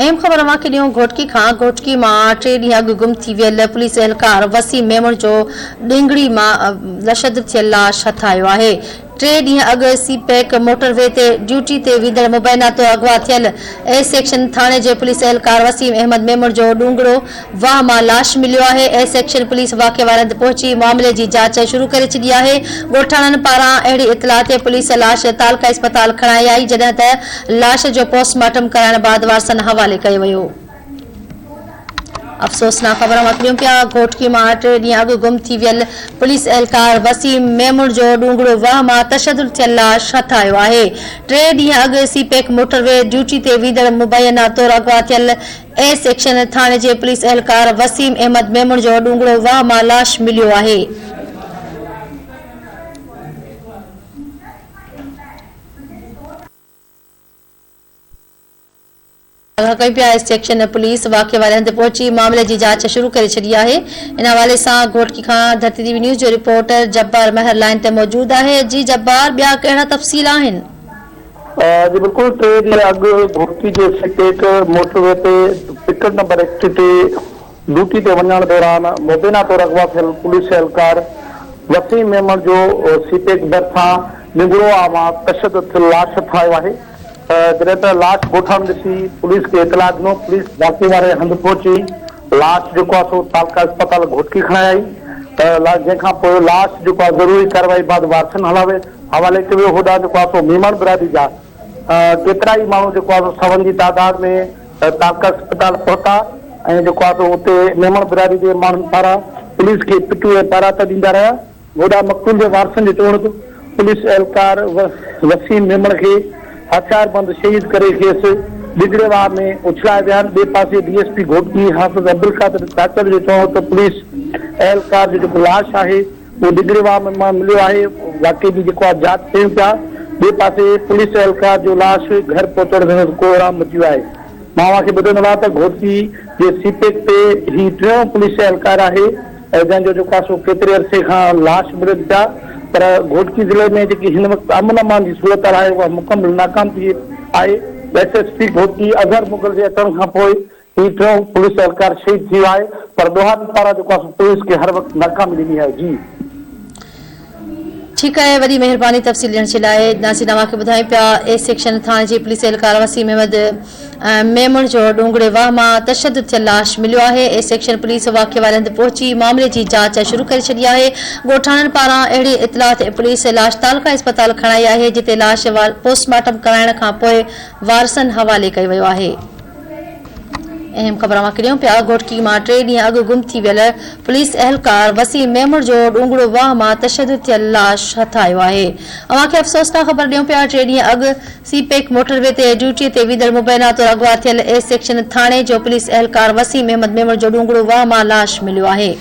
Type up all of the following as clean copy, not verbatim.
اهم خبر اوهان کي ڏيون گهوٽڪي کان گهوٽڪي مان ٽي ڏينهن اڳ گم ٿي ويل پوليس اهلڪار وسيم ميمڻ جو ڏينگڙي مان لشدد ٿيل لاش هٿ آيو آهي. ٽي ڏينهن اڳ سي پيڪ موٽر وي تي ڊيوٽي تي ويندڙ مبينا طور اغوا ٿيل اي سيڪشن ٿاڻي جي پوليس اهلڪار وسيم احمد ميمڻ جو ڏونگڙو واهه مان لاش مليو آهي، اي سيڪشن پوليس واقعي واري هنڌ پهچي معاملي جي جاچ شروع ڪري ڇڏي آهي، ڳوٺاڻن پاران اهڙي اطلاع تي پوليس لاش تعلقه اسپتال کڻائي آئي، جڏهن ته لاش جو پوسٽ مارٽم ڪرائڻ بعد وارثن حوالي ڪيو ويو. افسوسناڪ خبر اوهان پيا گهوٽڪي مان ٽي ڏينهن اڳ گم ٿي ويل پوليس اهلڪار وسيم ميمڻ جو ڏونگڙو واهه مان تشدد ٿيل لاش هٿ آيو آهي. ٽي ڏينهن اڳ سي پيڪ موٽر وي ڊيوٽي تي ويندڙ مبينا طور اغوا ٿيل اي سيڪشن ٿاڻي جي پوليس اهلڪار وسيم احمد ميمڻ جو ڏونگڙو واهه مان لاش مليو آهي. آگاهه ڪيون پيا، ايس سيڪشن پوليس واقعي واري هنڌ پهچي معاملي جي جاچ شروع ڪري ڇڏي آهي، ان حوالي سان گهوٽڪي کان ڌرتي ٽي وي نيوز جو رپورٽر جبار مهر لائين تي موجود آهي، جي جبار ٻيا ڪهڙا تفصيل آهن؟ جي بلڪل ٽي ڏينهن اڳ گهوٽڪي جي سي پيڪ موٽر وي تي پڪڙ نمبر ايڪٽ تي ڊيوٽي تي وڃڻ دوران مبينا طور اغوا ٿيل پوليس اهلڪار وسيم ميمڻ جو سي پيڪ ڀرسان نگڙو مان تشدد ٿيل لاش هٿ آيو آهي. جڏهن ته لاش ڳوٺاڻن ڏسي پوليس کي اطلاع ڏنو، پوليس واقعي واري هنڌ پهچي لاش جيڪو آهي سو تعلقه اسپتال گهوٽڪي کڻائي آئي جنهن کان پوء لاش جيڪو آهي ضروري ڪارروائي بعد وارثن حوالي ڪيو ويو، هوڏانهن جيڪو آهي سو ميمڻ برادري جا ڪيترائي ماڻهو جيڪو آهي سو سون جي تعداد ۾ تعلقه اسپتال پهتا ۽ جيڪو آهي سو اتي ميمڻ برادري جي ماڻهن پاران پوليس کي پٽيون ۽ پاراتا ڏيندا رهيا. هوڏانهن مقتول جي وارثن جو چوڻ ته پوليس اهلڪار وسيم ميمڻ کي هٿياربند شهيد ڪري کيس ڊگهڙي واهه ۾ اڇلائي ويا آهن. ٻئي پاسي ڊي ايس پي گهوٽڪي حافظ عبدالقادر چاچڙ جو چوڻ هو ته پوليس اهلڪار جو جيڪو لاش آهي اهو ڊگهڙي واهه مان مليو آهي، واقعي جي جيڪو آهي جاچ ڪيون پيا. ٻئي پاسي پوليس اهلڪار جو لاش گهر پهچڻ سان ڪوهرام مچي ويو آهي. مان اوهان کي ٻڌائيندو هلان ته گهوٽڪي جي سي پيڪ تي هي ٽيون پوليس اهلڪار آهي جنهن جو جيڪو آهي سو ڪيتري عرصي کان لاش ملن پيا پر گهوٽڪي ضلعي ۾ جيڪي هن وقت امن امان جي صورتحال آهي اها مڪمل ناڪام ٿي آهي. S S P Ghotki Azhar Mughal جي اچڻ کان پوء هي ٽيون پوليس اهلڪار شهيد ٿي ويو آهي پر ڏوهارين پاران جيڪو آهي سو پوليس کي هر وقت ناڪامي ڏني آهي جي. ٺيڪ آهي وڏي مهرباني تفصيل ڏيڻ جي لاء ناظرين اوهان کي ٻڌايون پيا اي سيڪشن ٿاڻي جي پوليس اهلڪار وسيم احمد ميمڻ جو ڏونگڙي واهه مان تشدد ٿيل لاش مليو آهي اي سيڪشن پوليس واقعي واري هنڌ پهچي معاملي جي جاچ شروع ڪري ڇڏي آهي ڳوٺاڻن پاران اهڙي اطلاع تي پوليس لاش تعلقه اسپتال کڻائي آهي جتي لاش پوسٽ مارٽم ڪرائڻ کانپوء وارثن حوالي ڪيو ويو آهي. اهم خبر اوهان کي ڏيون پيا گهوٽڪي مان ٽي ڏينهن اڳ گم ٿي ويل پوليس اهلڪار وسيم ميمڻ جو ڏونگڙو واهه مان تشدد ٿيل لاش هٿ آيو آهي اوهان کي افسوسناڪ خبر ڏيون پيا ٽي ڏينهن اڳ سي پيڪ موٽر وي تي ڊيوٽي تي ويندڙ مبينا طور اغوا ٿيل اي سيڪشن ٿاڻي جو پوليس اهلڪار وسيم احمد ميمڻ جو ڏونگڙو واهه مان لاش مليو آهي.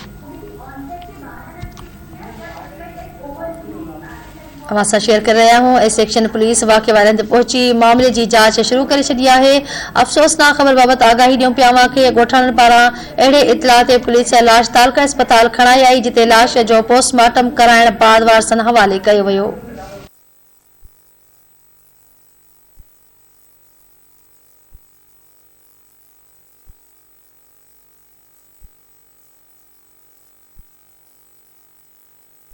اوهان سان شيئر ڪري رهيا آهيون اي سيڪشن پوليس واقعي واري هنڌ پهچي معاملي جي جاچ شروع ڪري ڇڏي آهي افسوسناڪ خبر بابت آگاهي ڏيون پيا اوهان کي ڳوٺاڻن پاران اهڙي اطلاع تي پوليس لاش تعلقه اسپتال کڻائي آئي جتي لاش جو پوسٽ مارٽم ڪرائڻ بعد وارثن حوالي ڪيو ويو.